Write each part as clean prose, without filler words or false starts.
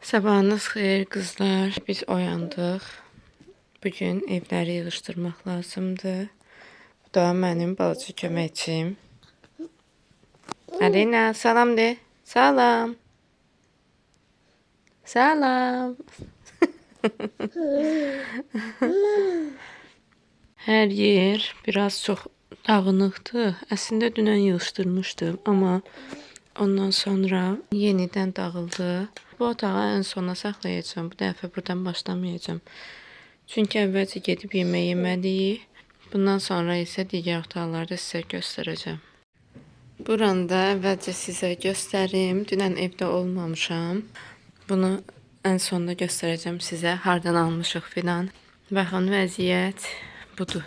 Sabahınız xeyir qızlar. Biz oyandıq. Bugün evləri yığışdırmaq lazımdır. Bu da mənim balaca köməkçim. Alina, salam de. Salam. Salam. Hər yer biraz çox dağınıqdır. Əslində dünən yığışdırmışdım, amma ondan sonra yenidən dağıldı. Bu otağı ən sona saxlayacağam. Bu dəfə buradan başlamayacağam. Çünki əvvəlcə gedib yemək yeməliyik. Bundan sonra isə digər otaqlarda sizə göstərəcəm. Buranı da əvvəlcə sizə göstərim. Dünən evdə olmamışam. Bunu ən sonda göstərəcəm sizə. Hardan almışıq filan. Baxın, vəziyyət budur.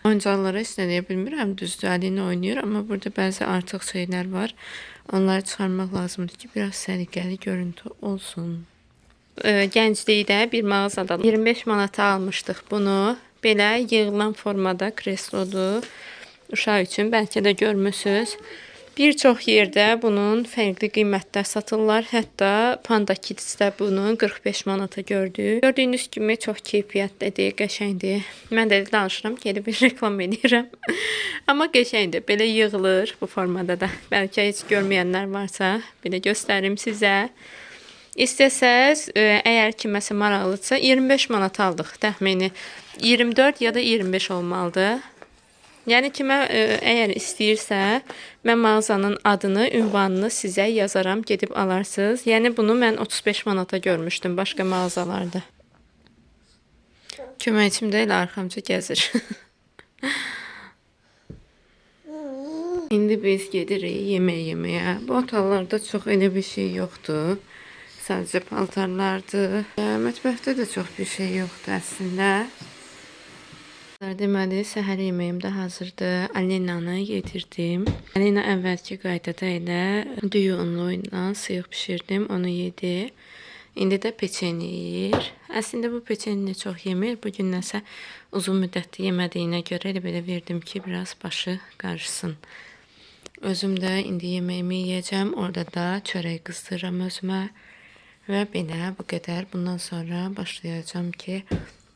Oyuncaqlara heç nə deyə bilmirəm. Düzdür, Alina oynayır, amma burada bəzi artıq şeylər var. Onları çıxarmaq lazımdır ki, biraz səliqəli görüntü olsun. Gənclikdə bir mağazadan 25 manata almışdıq bunu. Belə yığılan formada kreslodur. Uşaq üçün bəlkə də görmüsüz. Bir çox yerdə bunun fərqli qiymətdə satırlar. Hətta Panda Kids-də bunu 45 manata gördük. Gördüyünüz kimi çox keyfiyyətlidir, qəşəngdir. Mən də danışıram, gedib bir reklam edirəm. Amma qəşəngdir. Belə yığılır bu formada da. Bəlkə heç görməyənlər varsa, belə göstərim sizə. İstəsəz, əgər kiməsə maraqlıdırsa, 25 manat aldıq təxmini. 24 ya da 25 olmalıdır. Yəni kimə əgər istəyirsə, mən mağazanın adını, ünvanını sizə yazaram, gedib alarsınız. Yəni bunu mən 35 manata görmüşdüm başqa mağazalarda. Köməkçim də elə arxamca gəzir. İndi biz gedirik yemək yeməyə. Bu otaqlarda çox elə bir şey yoxdur. Sadəcə paltarlardır. Mətbəxdə də çox bir şey yoxdur əslində. Deməli, səhər yeməyim də hazırdır. Alinanı yedirdim. Alina əvvəlki qaydada elə düyü unlu ilə sıyıq bişirdim. Onu yedi. İndi də peçeni yeyir. Əslində bu peçenini çox yemir. Bu gün nəsə uzun müddətdir yemədiyinə görə elə belə verdim ki, biraz başı qarışsın. Özüm də indi yeməyimi yeyəcəm. Orada da çörək qızdırıram özümə. Və belə bu qədər. Bundan sonra başlayacağam ki,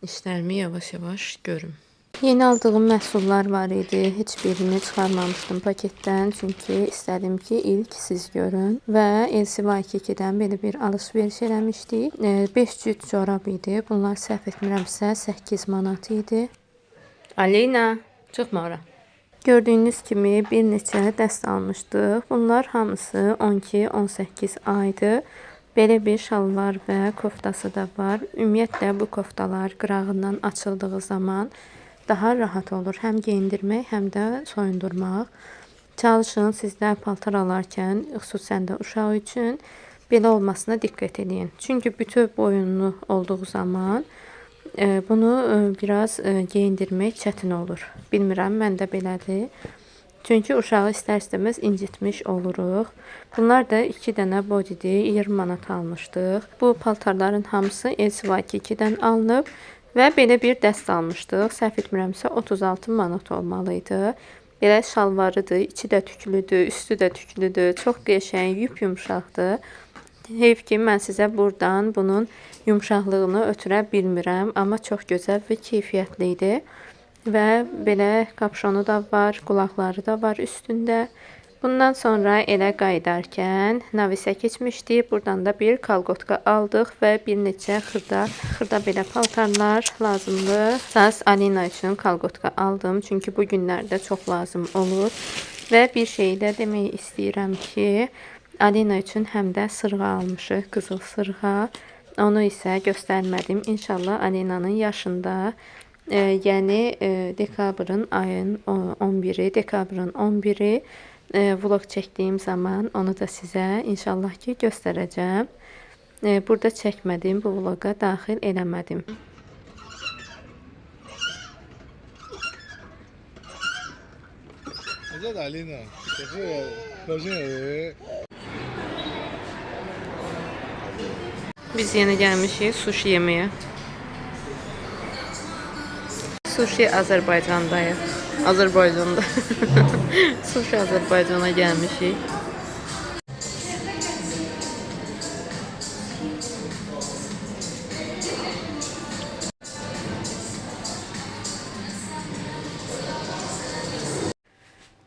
işlərimi yavaş-yavaş görüm. Yeni aldığım məhsullar var idi. Heç birini çıxarmamışdım paketdən. Çünki istədim ki, ilk siz görün. Və LCY2-dən belə bir alış-veriş eləmişdik. 5 cüt corab idi. Bunlar səhv etmirəmsə 8 manat idi. Alina, çıxma ora. Gördüyünüz kimi bir neçə dəst almışdıq. Bunlar hamısı 12-18 aydır. Belə bir şalvar və koftası da var. Ümumiyyətlə bu koftalar qırağından açıldığı zaman daha rahat olur. Həm geyindirmək, həm də soyundurmaq. Çalışın, sizlər paltar alarkən, xüsusən də uşaq üçün belə olmasına diqqət edin. Çünki bütöv boyunlu olduğu zaman bunu biraz geyindirmək çətin olur. Bilmirəm, məndə belədir. Çünki uşağı istər-istəməz incitmiş oluruq. Bunlar da 2 dənə bodidir, 20 manat almışdıq. Bu paltarların hamısı LCY2-dən alınıb və belə bir dəst almışdıq. Səhv etmirəmsə 36 manat olmalı idi. Belə şalvarıdır, içi də tüklüdür, üstü də tüklüdür. Çox qəşəng, yup-yumşaqdır. Heyf ki, mən sizə buradan bunun yumşaqlığını ötürə bilmirəm, amma çox gözəl və keyfiyyətli idi. Və belə kapşonu da var, qulaqları da var üstündə. Bundan sonra elə qayıdarkən Navisə keçmişdik. Buradan da bir kalqotka aldıq və bir neçə xırda belə paltarlar lazımdır. Əsas Alina üçün kalqotka aldım, çünki bu günlərdə çox lazım olur. Və bir şey də demək istəyirəm ki, Alina üçün həm də sırğa almışıq, qızıl sırğa. Onu isə göstərmədim. İnşallah Alinanın yaşında, yəni dekabrın ayın 11-i, dekabrın 11-i vlog çəkdiyim zaman onu da sizə inşallah ki göstərəcəm. Burada çəkmədim, bu vloga daxil eləmədim. Necədir Alina? Biz yenə gəlmişik sushi yeməyə. Sushi Azərbaycandayıq. Azərbaycanda. Sushi Azərbaycana gəlmişik.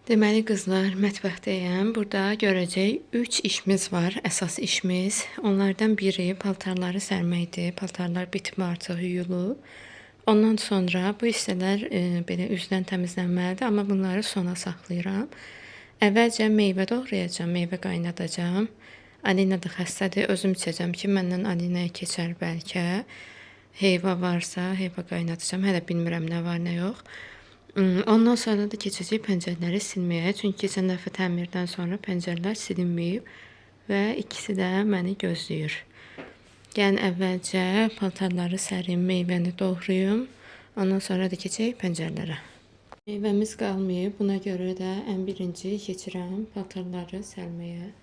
Deməli qızlar, mətbəxdəyəm. Burada görəcək 3 işimiz var, əsas işimiz. Onlardan biri paltarları sərməkdir. Paltarlar bitib artıq yuyulub. Ondan sonra bu hissələr belə üzdən təmizlənməlidir, amma bunları sona saxlayıram. Əvvəlcə meyvə doğrayacağam, meyvə qaynadacağam. Alina da xəstədir, özüm içəcəm ki, məndən Alinaya keçər bəlkə. Heyva varsa, heyva qaynadacağam. Hələ bilmirəm nə var, nə yox. Ondan sonra da keçəcək pəncərələri silməyə. Çünki keçən dəfə təmirdən sonra pəncərələr silinməyib və ikisi də məni gözləyir. Gəlin əvvəlcə paltarları sərim, meyvəni doğrayım. Ondan sonra da keçək pəncərələrə. Meyvəmiz qalmayıb. Buna görə də ən birinci keçirəm paltarları sərməyə.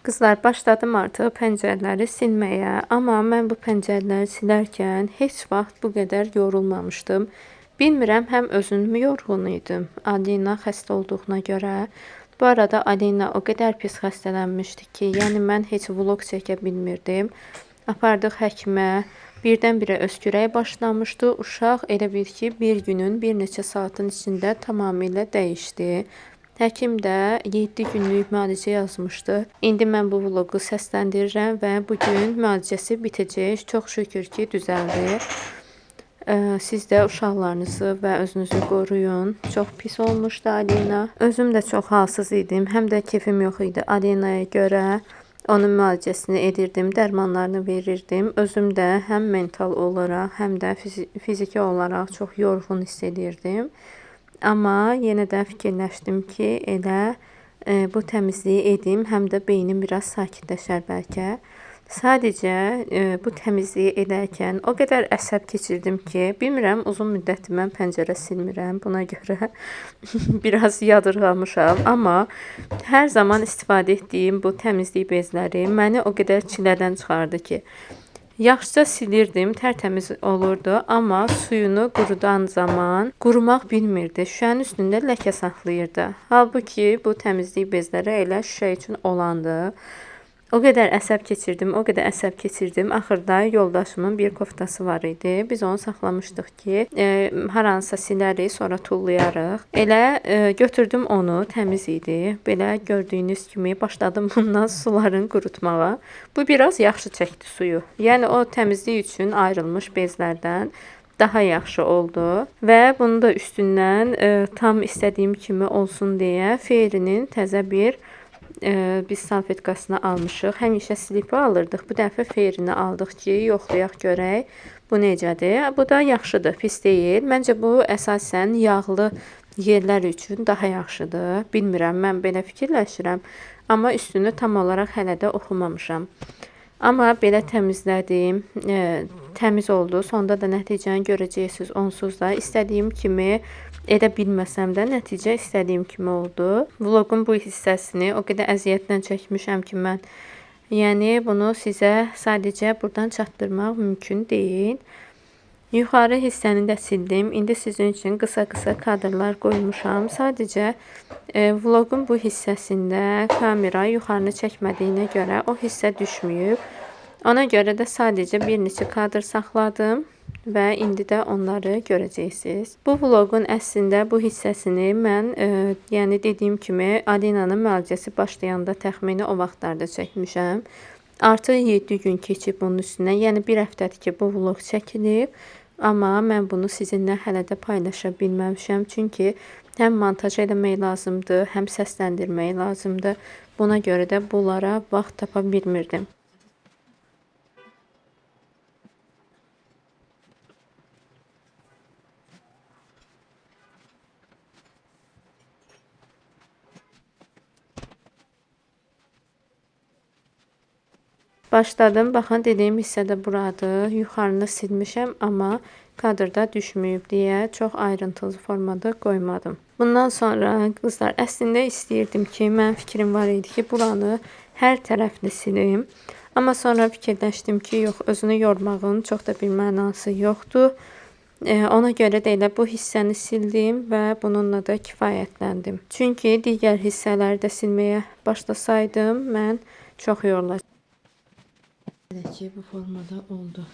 Qızlar, başladım artıq pəncərələri silməyə, amma mən bu pəncərələri silərkən heç vaxt bu qədər yorulmamışdım. Bilmirəm, həm özüm yorğun idim, Alina xəstə olduğuna görə. Bu arada Alina o qədər pis xəstələnmişdi ki, yəni mən heç vlog çəkə bilmirdim. Apardıq həkimə, birdən-birə öskürək başlamışdı. Uşaq elə bil ki, bir günün bir neçə saatın içində tamamilə dəyişdi. Həkim də 7 günlük müalicə yazmışdı. İndi mən bu vlogu səsləndirirəm və bugün müalicəsi bitəcək. Çox şükür ki, düzəldi. Siz də uşaqlarınızı və özünüzü qoruyun. Çox pis olmuşdu Alina. Özüm də çox halsız idim. Həm də kefim yox idi Alinaya görə. Onun müalicəsini edirdim, dərmanlarını verirdim. Özüm də həm mental olaraq, həm də fiziki olaraq çox yorğun hiss edirdim. Amma yenə də fikirləşdim ki, elə bu təmizliyi edim, həm də beynim biraz sakitləşər bəlkə. Sadəcə bu təmizliyi edərkən o qədər əsəb keçirdim ki, bilmirəm, uzun müddətdir mən pəncərə silmirəm, buna görə biraz yadırğamışam. Amma hər zaman istifadə etdiyim bu təmizlik bezləri məni o qədər çilədən çıxardı ki, yaxşıca silirdim, tərtəmiz olurdu, amma suyunu qurudan zaman qurumaq bilmirdi. Şüşənin üstündə ləkə saxlayırdı. Halbuki bu təmizlik bezləri elə şüşə üçün olandı. O qədər əsəb keçirdim, o qədər əsəb keçirdim. Axırda yoldaşımın bir koftası var idi. Biz onu saxlamışdıq ki, haransa silərik, sonra tullayarıq. Elə götürdüm onu, təmiz idi. Belə gördüyünüz kimi başladım bundan suların qurutmağa. Bu biraz yaxşı çəkdi suyu. Yəni o təmizlik üçün ayrılmış bezlərdən daha yaxşı oldu. Və bunu da üstündən tam istədiyim kimi olsun deyə Fairy'nin təzə bir biz salfetkasını almışıq. Həmişə slipi alırdıq. Bu dəfə Fairy'ni aldıq ki, yoxlayaq görək bu necədir. Bu da yaxşıdır, pis deyil. Məncə bu əsasən yağlı yerlər üçün daha yaxşıdır. Bilmirəm, mən belə fikirləşirəm. Amma üstünü tam olaraq hələ də oxumamışam. Amma belə təmizlədim, təmiz oldu. Sonda da nəticəni görəcəksiniz onsuz da. İstədiyim kimi edə bilməsəm də nəticə istədiyim kimi oldu. Vlogun bu hissəsini o qədər əziyyətlə çəkmişəm ki mən. Yəni bunu sizə sadəcə buradan çatdırmaq mümkün deyil. Yuxarı hissəni də sildim. İndi sizin üçün qısa-qısa kadrlar qoymuşam. Sadəcə vlogun bu hissəsində kamera yuxarını çəkmədiyinə görə o hissə düşməyib. Ona görə də sadəcə bir neçə kadr saxladım və indi də onları görəcəksiniz. Bu vlogun əslində bu hissəsini mən, yəni dediyim kimi Alinanın müalicəsi başlayanda təxmini o vaxtlarda çəkmişəm. Artıq 7 gün keçib bunun üstündən, yəni bir həftədir ki bu vlog çəkilib. Amma mən bunu sizinlə hələ də paylaşa bilməmişəm. Çünki həm montaj eləmək lazımdır, həm səsləndirmək lazımdır. Buna görə də bunlara vaxt tapa bilmirdim. Başladım. Baxın, dediyim hissə də buradır. Yuxarını silmişəm, amma kadrda düşməyib deyə çox ayrıntılı formada qoymadım. Bundan sonra qızlar, əslində istəyirdim ki, mənim fikrim var idi ki, buranı hər tərəfli silim. Amma sonra fikirləşdim ki, yox, özünü yormağın çox da bir mənası yoxdur. Ona görə də elə bu hissəni sildim və bununla da kifayətləndim. Çünki digər hissələri də silməyə başlasaydım, mən çox yorulacaqdım. Belə ki, bu formada oldu.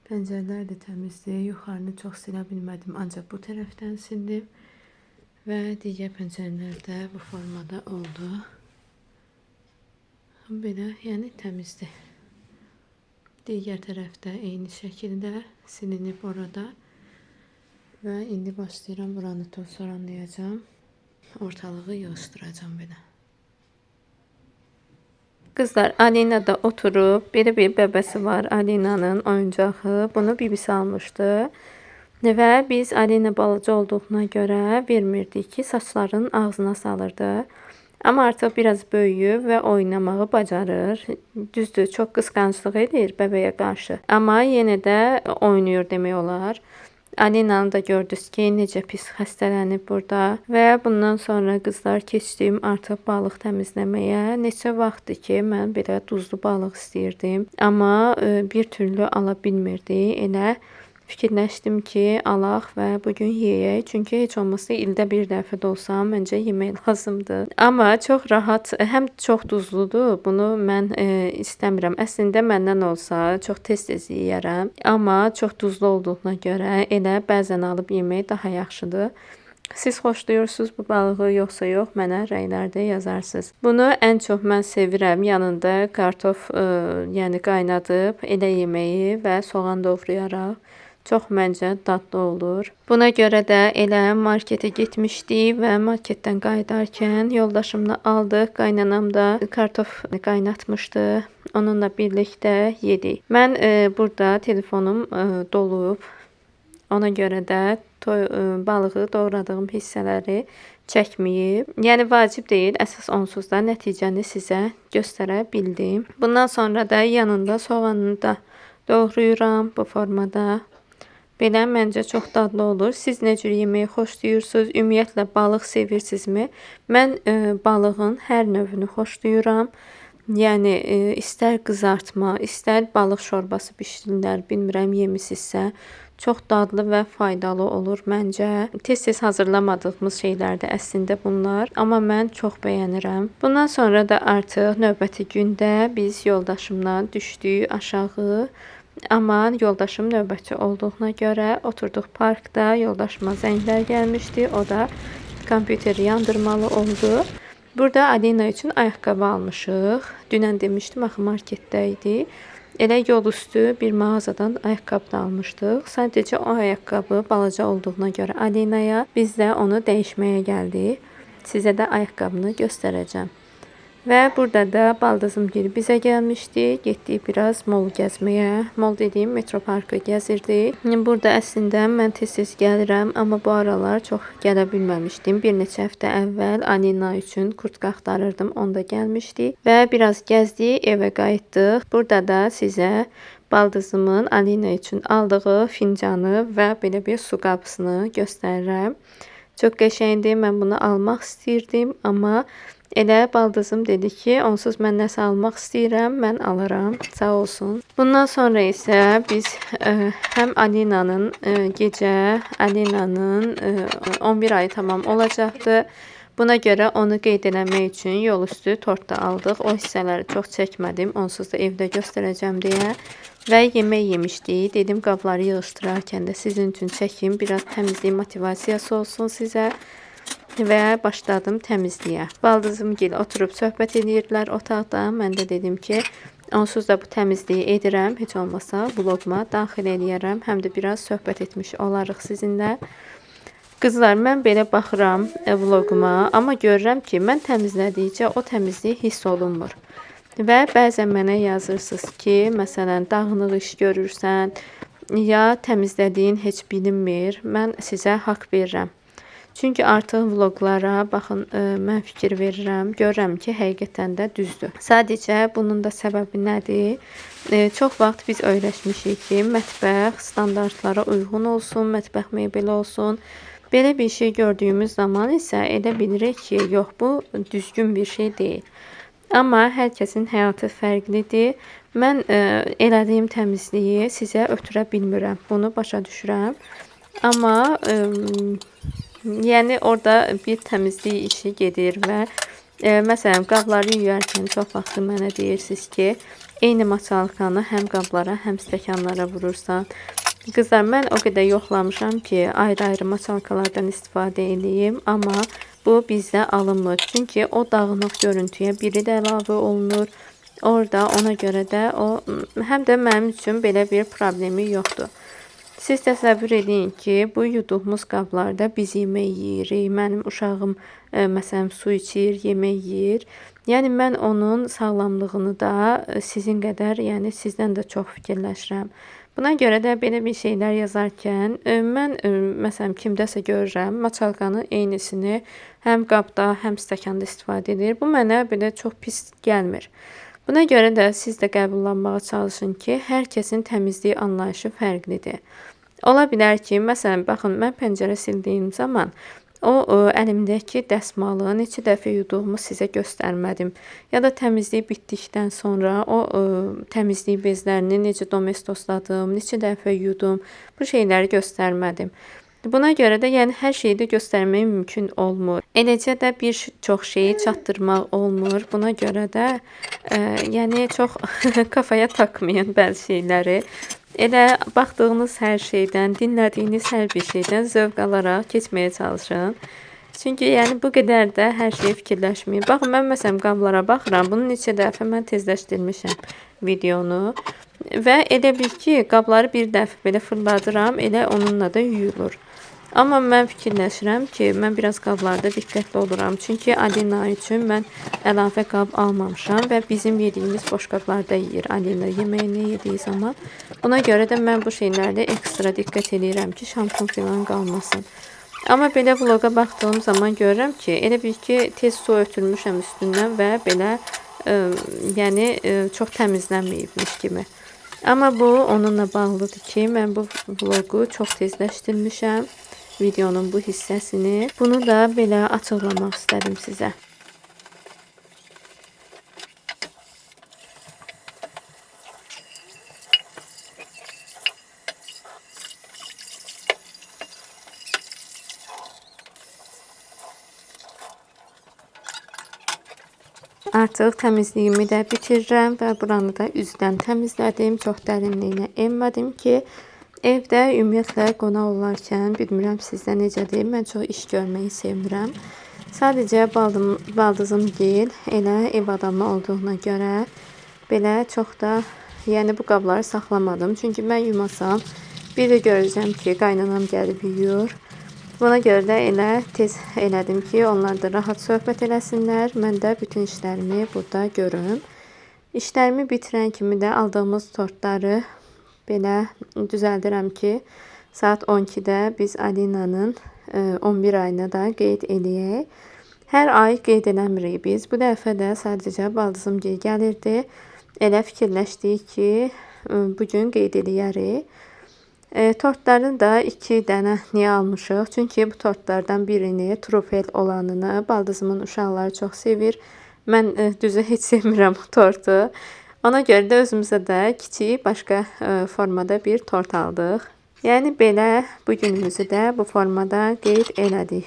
Pəncərələr də təmizdir. Yuxarını çox silə bilmədim, ancaq bu tərəfdən sildim. Və digər pəncərələr də bu formada oldu. Belə, yəni təmizdir. Digər tərəfdə eyni şəkildə silinib orada. Və indi başlayıram, buranı tozsoranlayacağam. Ortalığı yığışdıracağam belə. Qızlar, Alina da oturub, belə bir bəbəsi var Alinanın oyuncağı. Bunu bibisi almışdı. Və biz Alina balaca olduğuna görə vermirdik ki, saçlarının ağzına salırdı. Amma artıq biraz böyüyüb və oynamağı bacarır. Düzdür, çox qısqanclıq edir bəbəyə qarşı. Amma yenə də oynayır demək olar. Alinanı da gördünüz ki, necə pis xəstələnib burada. Və bundan sonra qızlar keçdim artıq balıq təmizləməyə. Neçə vaxtdır ki, mən belə duzlu balıq istəyirdim. Amma bir türlü ala bilmirdi. Elə fikirləşdim ki, alaq və bugün yeyək. Çünki heç olmasa ildə bir dəfə də olsa məncə yemək lazımdır. Amma çox rahat, həm çox duzludur. Bunu mən istəmirəm. Əslində məndən olsa çox tez-tez yeyərəm. Amma çox duzlu olduğuna görə elə bəzən alıb yemək daha yaxşıdır. Siz xoşlayırsınız bu balığı yoxsa yox, mənə rəylərdə yazarsınız. Bunu ən çox mən sevirəm. Yanında kartof, yəni qaynadıb elə yeməyi və soğan doğrayaraq. Çox məncə dadlı olur. Buna görə də elə marketə getmişdik və marketdən qayıdarkən yoldaşımla aldıq. Qaynanam da kartof qaynatmışdı. Onunla birlikdə yedik. Mən burada telefonum dolub. Ona görə də balığı doğradığım hissələri çəkməyib. Yəni vacib deyil. Əsas onsuz da nəticəni sizə göstərə bildim. Bundan sonra da yanında soğanını da doğrayıram bu formada. Belə məncə çox dadlı olur. Siz nə cür yeməyi xoşlayırsınız? Ümumiyyətlə balıq sevirsinizmi? Mən balığın hər növünü xoşlayıram. Yəni istər qızartma, istər balıq şorbası bişirirlər, bilmirəm yemisinizsə. Çox dadlı və faydalı olur məncə. Tez-tez hazırlamadığımız şeylərdir əslində bunlar, amma mən çox bəyənirəm. Bundan sonra da artıq növbəti gündə biz yoldaşımla düşdük aşağı. Amma yoldaşım növbətçi olduğuna görə oturduq parkda. Yoldaşıma zənglər gəlmişdi. O da kompüteri yandırmalı oldu. Burada Alina üçün ayaqqabı almışıq. Dünən demişdim, axı marketdə idi. Elə yol üstü bir mağazadan ayaqqabı da almışdıq. Sadəcə o ayaqqabı balaca olduğuna görə Alinaya biz də onu dəyişməyə gəldik. Sizə də ayaqqabını göstərəcəm. Və burada da baldızım geri bizə gəlmişdi. Getdik biraz mol gəzməyə. Mol dediyim metro parkı gəzirdik. Burada əslində mən tez-tez gəlirəm, amma bu aralar çox gələ bilməmişdim. Bir neçə həftə əvvəl Alina üçün kurtka axtarırdım. Onda gəlmişdik və biraz gəzdik, evə qayıtdıq. Burada da sizə baldızımın Alina üçün aldığı fincanı və belə bir su qabısını göstərirəm. Çox qəşəngdir. Mən bunu almaq istəyirdim, amma elə baldızım dedi ki, onsuz mən nəsə almaq istəyirəm, mən alıram. Sağ olsun. Bundan sonra isə biz həm Alinanın gecə Alinanın 11 ayı tamam olacaqdı. Buna görə onu qeyd eləmək üçün yol üstü tort da aldıq. O hissələri çox çəkmədim, onsuz da evdə göstərəcəm deyə. Və yemək yemişdik. Dedim qabları yığışdırarkən də sizin üçün çəkim, biraz təmizlik motivasiyası olsun sizə. Və başladım təmizliyə. Baldızım gil oturub söhbət edirdilər otaqda. Mən də dedim ki, onsuz da bu təmizliyi edirəm. Heç olmasa vloguma daxil eləyərəm. Həm də biraz söhbət etmiş olarıq sizinlə. Qızlar, mən belə baxıram vloguma, amma görürəm ki, mən təmizlədikcə o təmizlik hiss olunmur. Və bəzən mənə yazırsınız ki, məsələn, dağınıq iş görürsən, ya təmizlədiyin heç bilinmir. Mən sizə haqq verirəm. Çünki artıq vloglara baxın, mən fikir verirəm, görürəm ki, həqiqətən də düzdür. Sadəcə bunun da səbəbi nədir? Çox vaxt biz öyrəşmişik ki, mətbəx standartlara uyğun olsun, mətbəx mebeli olsun. Belə bir şey gördüyümüz zaman isə elə bilirik ki, yox, bu düzgün bir şey deyil. Amma hər kəsin həyatı fərqlidir. Mən elədiyim təmizliyi sizə ötürə bilmirəm. Bunu başa düşürəm. Amma yəni orada bir təmizlik işi gedir və məsələn qabları yuyarkən çox vaxt mənə deyirsiniz ki, eyni maçalkanı həm qablara, həm stəkanlara vurursan. Qızlar, mən o qədər yoxlamışam ki, ayrı-ayrı maçalkalardan istifadə edeyim, amma bu bizdə alınmır. Çünki o dağınıq görüntüyə biri də əlavə olunur. Orada ona görə də o həm də mənim üçün belə bir problemi yoxdur. Siz təsəvvür edin ki, bu yuduğumuz qablarda biz yemək yeyirik. Mənim uşağım məsələn su içir, yemək yeyir. Yəni mən onun sağlamlığını da sizin qədər, yəni sizdən də çox fikirləşirəm. Buna görə də belə bir şeylər yazarkən mən məsələn kimdəsə görürəm, maçalkanın eynisini həm qabda, həm stəkanda istifadə edir. Bu mənə belə çox pis gəlmir. Buna görə də siz də qəbullanmağa çalışın ki, hər kəsin təmizlik anlayışı fərqlidir. Ola bilər ki, məsələn, baxın, mən pəncərə sildiyim zaman o əlimdəki dəsmalı neçə dəfə yuduğumu sizə göstərmədim. Ya da təmizlik bitdikdən sonra o təmizlik bezlərini necə domestosladım, neçə dəfə yudum, bu şeyləri göstərmədim. Buna görə də yəni hər şeyi də göstərmək mümkün olmur. Eləcə də bir çox şeyi çatdırmaq olmur. Buna görə də yəni çox kafaya takmayın bəzi şeyləri. Elə baxdığınız hər şeydən, dinlədiyiniz hər bir şeydən zövq alaraq keçməyə çalışın. Çünki yəni bu qədər də hər şeyi fikirləşməyin. Baxın, mən məsələn qablara baxıram. Bunu neçə dəfə mən tezləşdirmişəm videonu. Və elə bil ki, qabları bir dəfə belə fırladıram, elə onunla da yuyulur. Amma mən fikirləşirəm ki, mən biraz qablarda diqqətli oluram. Çünki Alina üçün mən əlavə qab almamışam və bizim yediyimiz boş qablarda yeyir Alina yeməyini yediyi zaman. Buna görə də mən bu şeylərdə ekstra diqqət edirəm ki, şampun filan qalmasın. Amma belə vloqa baxdığım zaman görürəm ki, elə bil ki, tez su ötürmüşəm üstündən və belə yəni çox təmizlənməyibmiş kimi. Amma bu onunla bağlıdır ki, mən bu vloqu çox tezləşdirmişəm, videonun bu hissəsini. Bunu da belə açıqlamaq istədim sizə. Artıq təmizliyimi də bitirirəm və buranı da üzdən təmizlədim. Çox dərinliyinə enmədim ki, evdə ümumiyyətlə qonaq olarkən, bilmirəm sizdə necədir, mən çox iş görməyi sevmirəm. Sadəcə baldızım deyil, elə ev adamı olduğuna görə belə çox da, yəni bu qabları saxlamadım. Çünki mən yumasam, bir də görəcəm ki, qaynanam gəlib yuyur. Buna görə də elə tez elədim ki, onlar da rahat söhbət eləsinlər. Mən də bütün işlərimi burada görüm. İşlərimi bitirən kimi də aldığımız tortları belə düzəldirəm ki, saat 12-də biz Alinanın 11 ayına da qeyd eləyək. Hər ay qeyd eləmirik biz. Bu dəfə də sadəcə baldızım gəlirdi. Elə fikirləşdik ki, bugün qeyd eləyərik. Tortların da 2 dənə niyə almışıq? Çünki bu tortlardan birini, trufel olanını baldızımın uşaqları çox sevir. Mən düzü heç sevmirəm o tortu. Ona görə də özümüzə də kiçik başqa formada bir tort aldıq. Yəni belə bu günümüzü də bu formada qeyd elədik.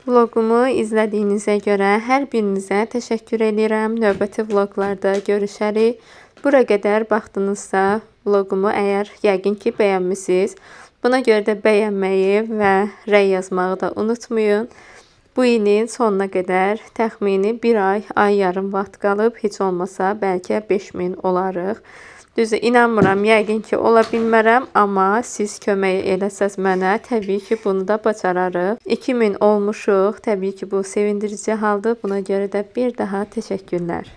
Vlogumu izlədiyinizə görə hər birinizə təşəkkür edirəm. Növbəti vloqlarda görüşərik. Bura qədər baxdınızsa vlogumu əgər yəqin ki bəyənmisiniz. Buna görə də bəyənməyi və rəy yazmağı da unutmayın. Bu ilin sonuna qədər təxmini bir ay, ay yarım vaxt qalıb. Heç olmasa bəlkə 5000 olarıq. Düzü inanmıram, yəqin ki ola bilmərəm, amma siz kömək eləsəz mənə, təbii ki bunu da bacararıq. 2000 olmuşuq, təbii ki bu sevindirici haldır. Buna görə də bir daha təşəkkürlər.